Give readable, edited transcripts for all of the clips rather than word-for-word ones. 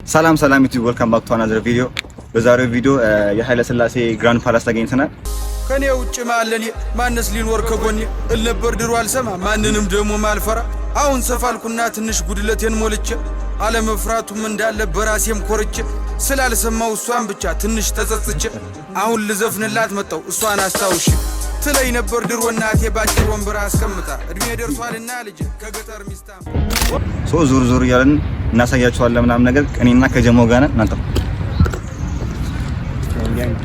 ሰላም ሰላም ዩቲዩብ፣ welcome back to another video። በዛሬው ቪዲዮ የኃይለ ሥላሴ Grand Palace ተገኝተናል። ከኔ ውጭ ማለኔ ማነስ ሊኖር ከጎኔ እል ነበር ድሮ፣ አልሰማ ማንንም ደግሞ ማልፈራ። አሁን ሰፋልኩና ትንሽ ጉድለቴን ሞልቼ አለመፍራቱም እንዳለ በራሴም ኮርቼ ስላልሰማው እሷን ብቻ ትንሽ ተጸጽቼ አሁን ልዘፍንላት መጣው እሷን አስታውሼ። ትለኝ ነበር ድሮ እናቴ ባጭር ወንበር አስቀምጣ፣ እድሜ ደርሷልና ልጅ ከገጠር ሚስታ So ዞር ዞር እያለን እናሳያችኋለን ምናምን ነገር። እኔና ከጀሞ ጋር ነን። እናንተ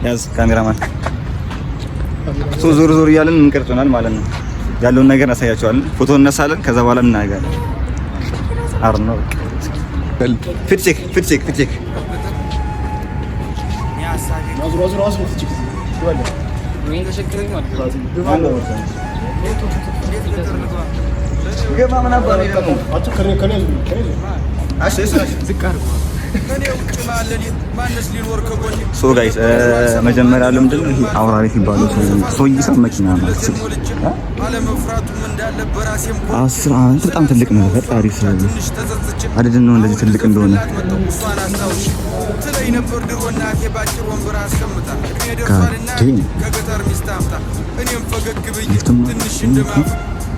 ያዝ cameraman። So ዞር ዞር እያለን እንቀርጾናል ማለት ነው። ያለውን ነገር እናሳያችኋለን። ፎቶ እነሳለን። ከዛ በኋላ እናደርጋለን። አር ነው። Fit check, fit check, fit check። አዙር አዙር አዙር ትችክ ማን ነው? ገባ ምን አባ ነው ደግሞ? አቱ ከኔ ከኔ ከኔ። እሺ እሺ። ከኔ ውጭ ማለኔ ማነስ ሊኖር ከጎኔ? So guys፣ መጀመሪያ ያለው ምንድን ነው? ይሄ አውራሪት የሚባለው ሰውዬ ሰው መኪና ነው። አለመፍራቱም እንዳለ በራሴም 10 ዓመት በጣም ትልቅ ነው። ፈጣሪ ሰው ትንሽ ተጸጽቼ አይደለም ነው እንደዚህ ትልቅ እንደሆነ። መጣው እሷን አስታውሼ። ትለኝ ነበር ድሮ እናቴ ባጭር ወንበር አስቀምጣ፣ እድሜ ደርሷልና God. ከገጠር ሚስት አምጣ። እኔም ፈገግ ብዬ ሊፍትም ትንሽ እንደማፍ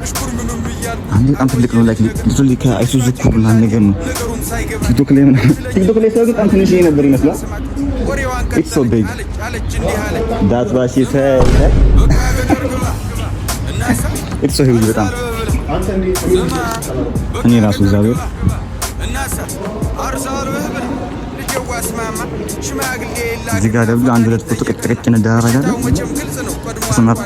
እሽኩርምምም እያልኩ አንዴ በጣም ትልቅ ነው። Like literally ከአይሱዙ እኩል ምናምን ነገር ነው። ነገሩም ሳይገባ ቲክቶክ ላይ ምናምን፣ ቲክቶክ ላይ ሰው በጣም ትንሽ ነበር ይመስላል። ወሬዋን It's so big. አለች አለች እንዲህ አለች። That's what she said. በቃ ገጠር ግባ እናሳ It's so huge በጣም። አንተ እንዴ? እኔ ራሱ እግዚአብሔር እናሳ አርሳል ብላ ልጄዋ ስማማ ሽማግሌ የላክ እዚህ ጋር ደግሞ አንድ ሁለት ፎቶ ቅጭ ቅጭ እንደራረጋለን። መቼም ግልጽ ነው ቀድሞ ስናፕ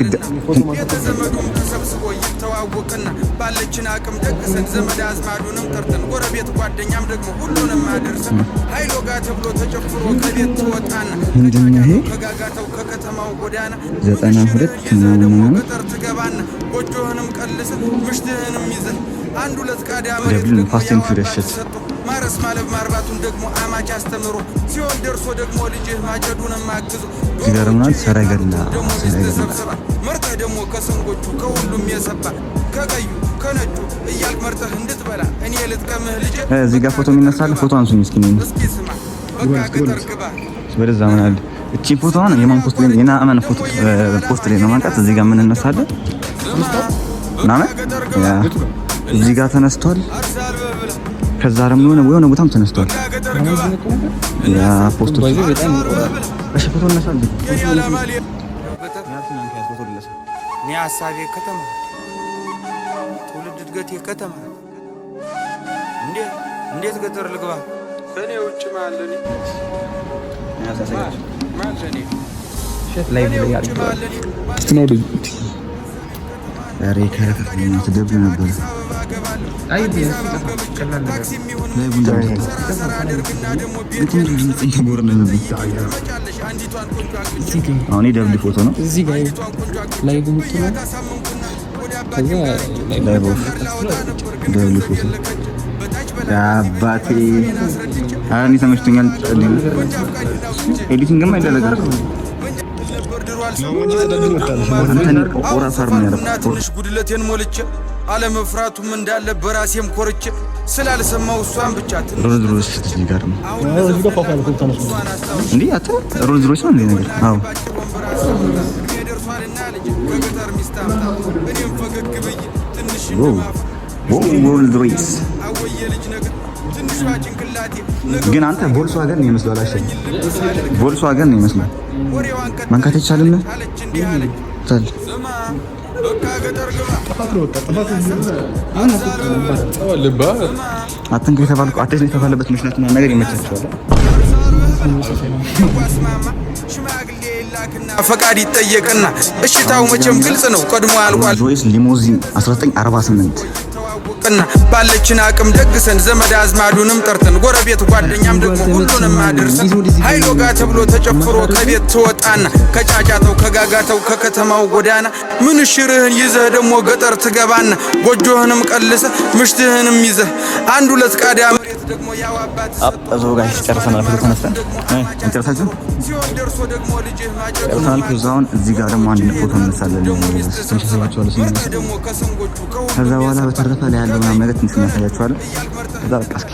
የተዘመዱም ተሰብስቦ ይተዋወቅና ባለችን አቅም ደግሰን ዘመድ አዝማዱንም ጠርተን ጎረቤት ጓደኛም ደግሞ ሁሉንም አድርሰን ኃይሎ ጋ ተብሎ ተጨፍሮ ከቤት ትወጣና ምንድን ነው ይሄ? ከጋጋታው ከከተማው ጎዳና 92 ይዘህ ደግሞ ምናምን። ገጠር ትገባና ጎጆህንም ቀልሰህ ምሽትህንም ይዘህ አንድ ሁለት ቃዳ መሬት ደብሊው ደግሞ Fast and ያው Furious አባት shit. ሰጥቶ ማረስ ማለብ ማርባቱን ደግሞ አማች አስተምሮ ሲሆን ደርሶ ደግሞ ልጅህ ማጨዱንም አግዞ እዚህ ጋር ደግሞ ሰረገላ ደግሞ ሚስት ሰረገላ ሰብስባ መርጠህ ደግሞ ከሰንጎቹ ከሁሉም የሰባ ከቀዩ ከነጩ እያልክ መርጠህ እንድትበላ እኔ ልጥቀምህ ልጄ። እዚህ ጋር ፎቶ የሚነሳል። ፎቶ አንሱኝ እስኪ እኔን። እስኪ ስማ በቃ ገጠር ግባ። ወደዛ ምን አለ? እቺ ፎቶ አሁን የማን post ላይ፣ የናአመን ፎቶ post ላይ ነው ማንቃት። እዚህ ጋር ምን እነሳለን ምናምን yeah እዚህ ጋር ተነስቷል። ከዛ ደግሞ የሆነ የሆነ ቦታም ተነስቷል። Yeah post ኦች። እሺ ፎቶ እነሳለን። እኔ ሀሳቤ ከተማ፣ ትውልድ እድገቴ ከተማ። እንዴት እንዴት ገጠር ልግባ? ከእኔ ውጭ ማለኔ ማለኔ ላይ ላይ አድርገዋል። እስቲ ነው ወደዚህ። ኧረ ከረፈፍ ትደብሉ ነበር። አይ ቢያንስ ቀላል ነገር። ላይ ቡና ነበር። አሁን ደብል ፎቶ ነው። እዚህ ጋር live የምትለው ከዛ Live off double ፎቶ አባቴ። ኧረ እኔ ተመችቶኛል። Editing ማ ይደረጋል። አንተ እኔ ቆራ ሳር ነው ያደረኩት። ትንሽ ጉድለቴን ሞልቼ አለመፍራቱም እንዳለ በራሴም ኮርቼ ስላልሰማው እሷን ብቻ ትንሽ ሮዝ ሮዝ እዚህ ጋር ነው። እዚህ ጋር ፏፏ ያለ ፎቶ ተነሱ። እንዴ አተ ሮዝ ሮዝ ነው እንዴ ነገር? አዎ። ደርሷልና ልጅ ከገጠር ሚስት አምጣ። እኔም ፈገግ ብዬ ትንሽ Wow wow፣ ሮዝ ሮይስ። አወየ ልጅ ነገር ትንሿ ጭንቅላቴ ግን አንተ ቮልስዋገን ነው ይመስላል። አሸ ቮልስዋገን ነው ይመስላል። ወሬዋን መንካት አይቻልም። አለች እንዲህ አለች። ታል ስማ በቃ ገጠር ግባ። ጥፋት ነው በቃ ጥፋት ነው። አትንካ የተባልኩ አትስ የተባለበት ምክንያት ምናምን ነገር ይመቻቸዋል። ሽማግሌ ይላክና ፈቃድ ይጠየቅና እሽታው መቼም ግልጽ ነው ቀድሞ አልቋል። ሮዝ ሮይስ ሊሞዚን 1948። ተዋወቅና ባለችን አቅም ደግሰን ዘመድ አዝማዱንም ጠርተን ጎረቤት ጓደኛም ደግሞ ሁሉንም አድርሰን ኃይሎ ጋ ተብሎ ተጨፍሮ ከቤት ትወጣና ከጫጫተው ከጋጋተው ከከተማው ጎዳና ምንሽርህን ይዘህ ደግሞ ገጠር ትገባና ጎጆህንም ቀልሰህ ምሽትህንም ይዘህ አንድ ሁለት ቃዳ መሬት ደግሞ ያው አባት አዞ guys ጨርሰናል። ፎቶ ተነስተን ጨርሳችሁ ሲሆን ደርሶ ደግሞ ልጅህ ማጨዱ ጨርሰናል። ከዛ አሁን እዚህ ጋር ደግሞ አንድ ፎቶ እንነሳለን። ትንሽ ያሳያችኋለሁ ስንነሳ። መርጠህ ደግሞ ከሰንጎቹ ከሁሉም ከዛ በኋላ በተረፈ ላይ ያለው ምናምን ነገር ትንሽ እናሳያችኋለን። ከዛ በቃ እስኪ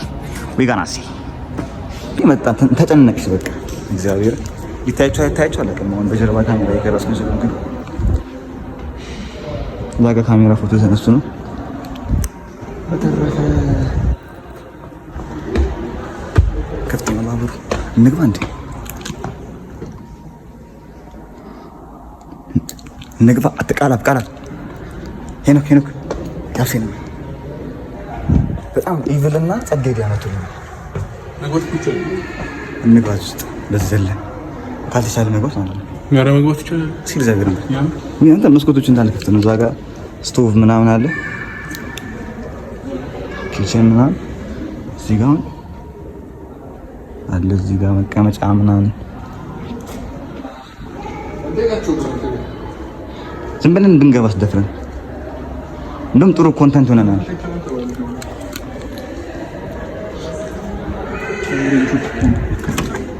we gonna see. መጣ ተጨነቅሽ። በቃ እግዚአብሔር ይታያችሁ አይታያችሁ አላውቅም። አሁን በጀርባ ካሜራ የቀረጽኩ ስለሆነ ግን እዛ ጋር ካሜራ ፎቶ የተነሱ ነው። በተረፈ ክፍት ነው ባቡሩ። እንግባ እንዴ? እንግባ። አትቃላብ ቃላብ። ሄኖክ ሄኖክ ያሴ ነው በጣም evil እና ጸዴ ቢያመቱልኝ እንግባ ውስጥ በዚህ ዘለን ካልተቻለ መግባት ማለት ነው። ኧረ መግባት ይቻላል። እስኪ እግዚአብሔር ነበር አንተ መስኮቶች እንዳለ ክፍት ነው። እዛ ጋር ስቶቭ ምናምን አለ፣ kitchen ምናምን እዚህ ጋር አለ። እዚህ ጋር መቀመጫ ምናምን ዝም ብለን ብንገባስ ደፍረን እንደውም ጥሩ content ሆነናል።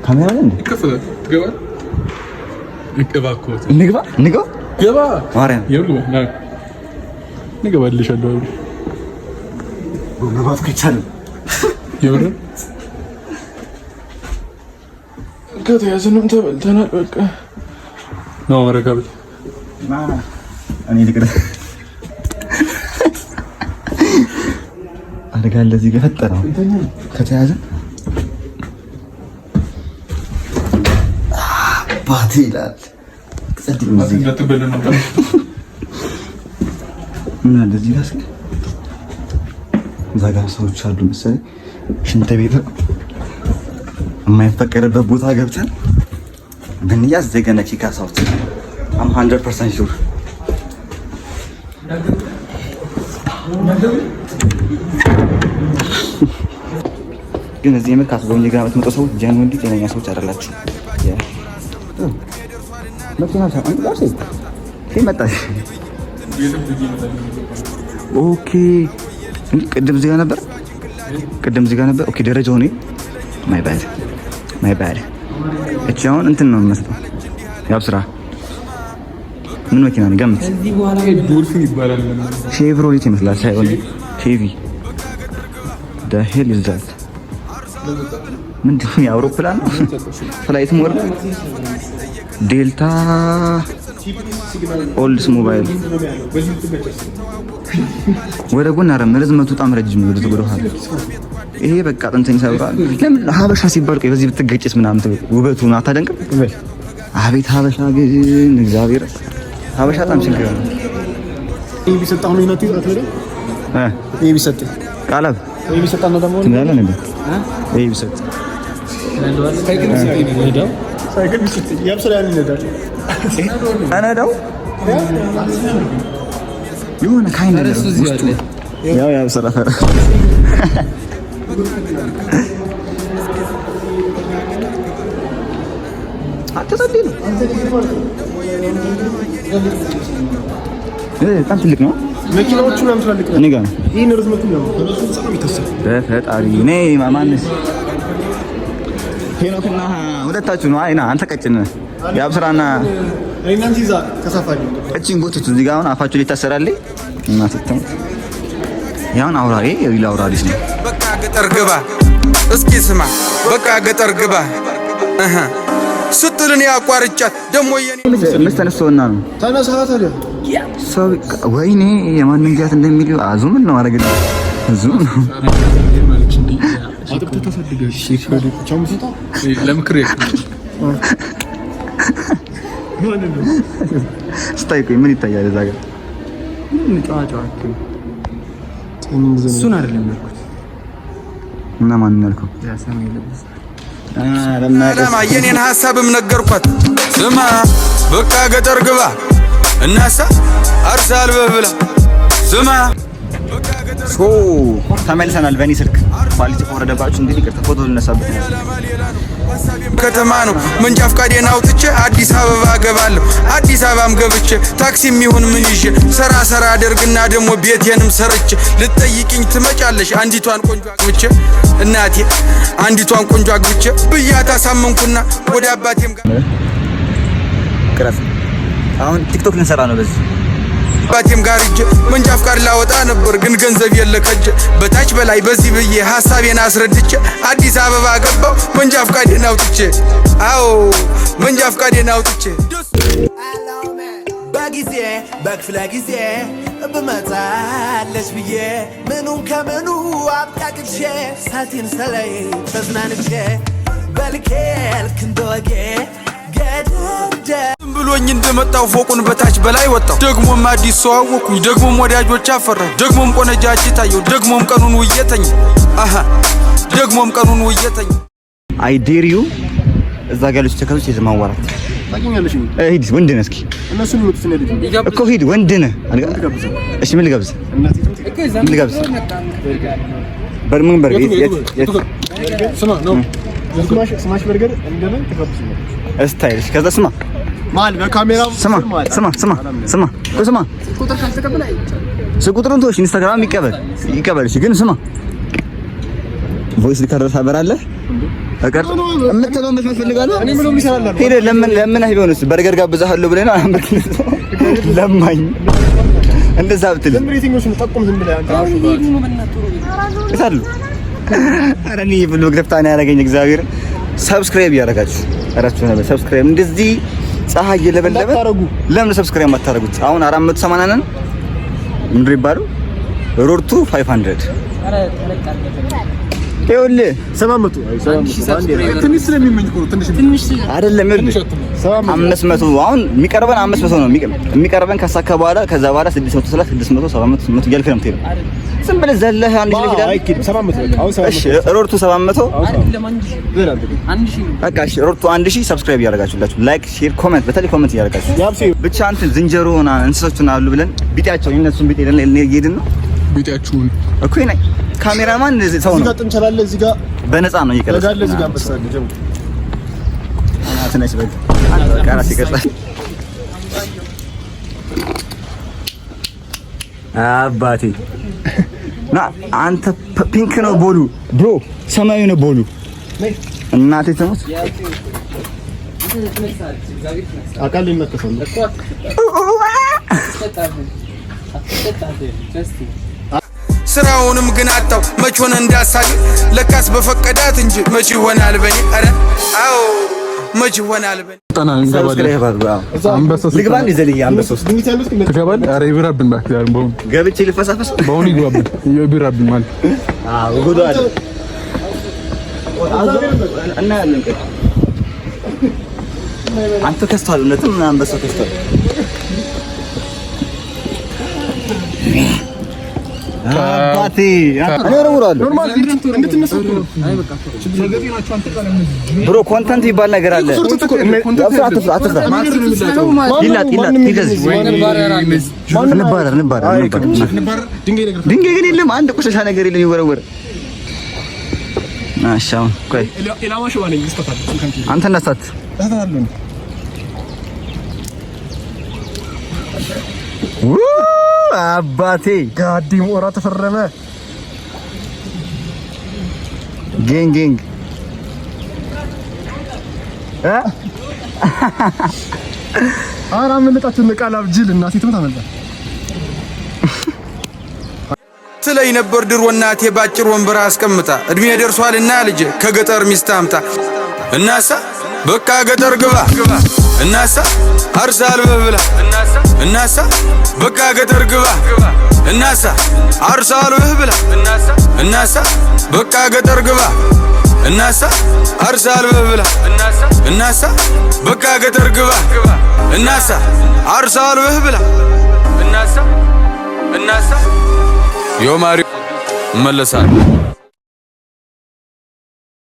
ካሜራ ላይ እንዴ? ይከፈታል። ትገባለህ? እባክዎት እንግባ እንግባ ገባ። ማርያም የምር ግባ። ና እገባልሻለሁ። አብሬ መግባት እኮ ይቻላል። የምር ከተያዝንም ተበልተናል። በቃ ነው ረጋ በል። እኔ ልቅር አደጋ እንደዚህ ገፈጠረው ከተያዘን አባቴ ይላል። ጸድ ነው እዚህ ጋር እንዳትበላ ነው። ምን አለ እዚህ ጋር እስኪ እዛ ጋር ሰዎች አሉ መሰለኝ። ሽንት ቤት የማይፈቀድበት ቦታ ገብተን ብንያዝ they're gonna kick us out. I'm 100% sure. ግን እዚህ የምር ካስጎብኝ ጋር የምትመጡ ሰዎች genuinely ጤነኛ ሰዎች አይደላችሁ። መኪና መጣሽ። Okay ቅድም እዚህ ጋር ነበር፣ ቅድም እዚህ ጋር ነበር። Okay ደረጃው ነው። My bad, my bad። እቺ አሁን እንትን ነው የሚመስለው። ያብ ስራ ምን መኪና ነው? ገምት። ዶልፊን ይባላል። ሼቭሮሌት ይመስላል ሳይሆን ቼቪ። The hell is that? ምንድን ነው? የአውሮፕላን ነው? Flight mode ዴልታ Oldsmobile ወደ ጎን አረ ርዝመቱ በጣም ረጅም ነው። ወደ ኋላ ይሄ በቃ አጥንተኝ ይሰብራል። ለምን ሀበሻ ሲባል ቆይ በዚህ ብትገጭስ ምናምን ውበቱን አታደንቅም? አቤት ሀበሻ ግን እግዚአብሔር ሀበሻ በጣም ችግር ነው። ይሄ ቢሰጥ አሁን ይነቱ አትበለው። ይሄ ቢሰጥ ቃላብ ይሄ ቢሰጥ ነው ደግሞ ትላለህ እንዴ? ይሄ ቢሰጥ ሳይክል ቢሰጥ ያብስራ ያን ይነዳል። እነዳው የሆነ kind ነው ውስጡ ያው ያው ስራ አትጸልይ ነው። በጣም ትልቅ ነው። መኪናዎቹ ምናምን ትላልቅ እኔ ጋር ነው። ይሄን ርዝመቱ ነው የሚታሰብ። በፈጣሪ እኔ ማንስ ሄኖክና ሁለታችሁ ነው። አይና አንተ ቀጭን ነህ። የአብስራና እናንተ ይዛ ተሳፋሪ እቺን ጎትቱ እዚህ ጋር አሁን አፋችሁ ሊታሰራልኝ እና ስትም ያሁን አውራሪ የ real አውራሪስ ነው። በቃ ገጠር ግባ እስኪ ስማ፣ በቃ ገጠር ግባ እህ ስትል እኔ አቋርጫት ደግሞ የኔ ምስ ተነስተውና ነው ተነሳ ታዲያ ሰው ወይኔ የማንን ጊያት እንደሚል zoom ነው አረግል zoom ነው። አጥብተህ ታሳድጋለህ። ለምክር ያክል ስታይ ቆይ ምን ይታያል እዛ ጋር? እሱን አይደለም ያልኩት። እና ማንን ያልከው? ያ ሰማይ ለበሰ ዓላማ የኔን ሐሳብም ነገርኳት። ስማ በቃ ገጠር ግባ እናሳ አርሳ አልበህ ብላ ስማ So ተመልሰናል። በእኔ ስልክ quality ከወረደባችሁ እንግዲህ ይቅርታ። ፎቶ ልነሳበት ነው። ከተማ ነው መንጃ ፍቃዴን አውጥቼ አዲስ አበባ ገባለሁ። አዲስ አበባም ገብቼ ታክሲ የሚሆን ምን ይዤ ሰራ ሰራ አደርግና ደግሞ ቤቴንም ሰርቼ ልትጠይቅኝ ትመጫለሽ አንዲቷን ቆንጆ አግብቼ እናቴ አንዲቷን ቆንጆ አግብቼ ብያት አሳመንኩና ወደ አባቴም ጋር ቅረጽ። አሁን ቲክቶክ ልንሰራ ነው በዚህ አባቴም ጋር እጀ መንጃ ፍቃድ ላወጣ ነበር ግን ገንዘብ የለ ከጀ። በታች በላይ በዚህ ብዬ ሐሳቤን አስረድቼ አዲስ አበባ ገባው መንጃ ፍቃዴን አውጥቼ። አዎ፣ መንጃ ፍቃዴን አውጥቼ። በጊዜ በክፍለ ጊዜ ብመጣለች ብዬ ምኑን ከምኑ አብቃቅቼ ሳቲን ሰለይ ተዝናንቼ በልኬልክ እንደወጌ ገደደ። ዝም ብሎኝ እንደመጣው ፎቁን በታች በላይ ወጣው። ደግሞም አዲስ ሰው አወኩኝ። ደግሞም ወዳጆች አፈራሁ። ደግሞም ቆነጃጅት ታየው። ደግሞም ቀኑን ውዬ ተኝ። አሃ፣ ደግሞም ቀኑን ውዬ ተኝ። I dare you፣ እዛ ጋር ያሉት ተከታዮች ይዘህ ማዋራት። ታውቂኛለሽ። ሂድ፣ ወንድ ነህ። እስኪ እነሱ የሚመጡት ነው ልጅ። እኮ ሂድ፣ ወንድ ነህ። እሺ፣ ምን ልጋብዝ? እናቴ ምን ልጋብዝ? ምን በርገር? የት የት? ስማ ነው፣ smash smash burger እንደምን ትጋብዙኛለች። Style። እሺ፣ ከዛ ስማ። ማል በካሜራ። ስማ ስማ ስማ ስማ እኮ ስማ፣ ስልክ ቁጥሩን ተወሽ፣ ኢንስታግራም ይቀበል ይቀበል። እሺ፣ ግን ስማ፣ voice recorder ታበራለህ። እቀር የምትለው መስማት ፈልጋለሁ። እኔ ምንም ይሰራል። ሄደህ ለምን ለምነህ ቢሆንስ በርገር ጋብዛለሁ ብለህ ነው ለማኝ እንደዛ ብትል። ዝም ብለህ የትኞቹን ጠቁም፣ ዝም ብለህ አንተ። የት አሉ? ኧረ እኔ vlog ደፍታ ነው ያደረገኝ። እግዚአብሔር subscribe እያደረጋችሁ እራችሁ ነበር። Subscribe እንደዚህ ፀሐይ እየለበለበ እንዳታረጉ። ለምን subscribe አታደርጉት? አሁን 480 ነን። ምንድን ይባሉ road to 500 ይኸውልህ። 700፣ አይ 700 ትንሽ ስለሚመኝ እኮ ነው። ትንሽ አይደለም፣ ይኸውልህ፣ 500 አሁን የሚቀርበን 500 ነው የሚቀርበን። ካሳካ በኋላ ከዛ በኋላ 630፣ 600፣ 700፣ 800 እያልክ ነው የምትሄደው። ዝም ብለህ ዘለህ 1000 ላይ ሄዳለህ። አይኬድም። 700 በቃ አሁን 700። እሺ፣ road to 700። በቃ እሺ፣ road to 1000። Subscribe እያደረጋችሁላችሁ like፣ share፣ comment፣ በተለይ comment እያደረጋችሁ። ያብሴ። ብቻ እንትን ዝንጀሮ እንስሶችን አሉ ብለን ቢጤያቸው የእነሱን ቢጤ እየሄድን ነው። ቢጤያችሁን። እኮ ይሄ ካሜራማን ሰው እዚህ ነው። ጋር ጥንቸል አለ፣ እዚህ ጋር በነፃ ነው እየቀረጸ። በግ አለ፣ እዚህ ጋር አንበሳ አለ። ጀምር። ትነሽ በግ በቃ ራስ ይቀርጻል። አባቴ ና አንተ። Pink ነው ball ኡ bro፣ ሰማያዊ ነው ball ኡ። እናቴ ትሙት። አካል ይመከሳል። ስራውንም ግን አጣው መች ሆነ እንዳሳቢ። ለካስ በፈቀዳት እንጂ መች ይሆናል በኔ። ኧረ አዎ፣ መች ይሆናል በኔ። ጠና እንገባለን። Subscribe አድርጉ። አዎ። አንበሳ ልግባ እንደ ዘልዬ አንበሳ ውስጥ? ድንግት ያሉት ግን ትገባለህ? ኧረ ይብራብን እባክህ ዛሬ በአሁኑ። ገብቼ ልፈሳፈስ። በአሁኑ ይግባብን፣ ይብራብን ማለት። አዎ፣ ጉዱ አለ እናያለን። ቆይ አንተ ከስተዋል፣ እውነትም አንበሳው ከስተዋል። አባቴ እኔ ወረውራለሁ። እንድትነሳ እኮ ነው። Bro፣ content የሚባል ነገር አለ። አትፍራ፣ አትፍራ። ይላጥ ይላጥ ይለዝ። እንባረር እንባረር እንባረር። ድንጋይ ነገር። ድንጋይ ግን የለም፣ አንድ ቆሻሻ ነገር የለም ይወረወር። እሺ አሁን ቆይ። ኢላማ ሸዋ ነኝ። ይስጣታል። አንተ እንዳሳት። እሰጣታለሁ። ው አባቴ። ጋዲ ሞራ ተፈረመ። Gang gang እ። ኧረ አመለጣችሁ። ቃል ጅል እናቴ ትሙት አመልጣ። ትለኝ ነበር ድሮ እናቴ ባጭር ወንበር አስቀምጣ፣ እድሜ ደርሷልና ልጄ ከገጠር ሚስት አምጣ። እናሳ በቃ ገጠር ግባ፣ እናሳ አርሳ አልበህ ብላ፣ እናሳ በቃ ገጠር ግባ፣ እናሳ አርሳ አልበህ ብላ፣ እናሳ በቃ ገጠር ግባ፣ እናሳ አርሳ አልበህ ብላ፣ እናሳ በቃ ገጠር ግባ፣ እናሳ አርሳ አልበህ ብላ፣ እናሳ እናሳ ዮ ማሪ እመለሳለሁ።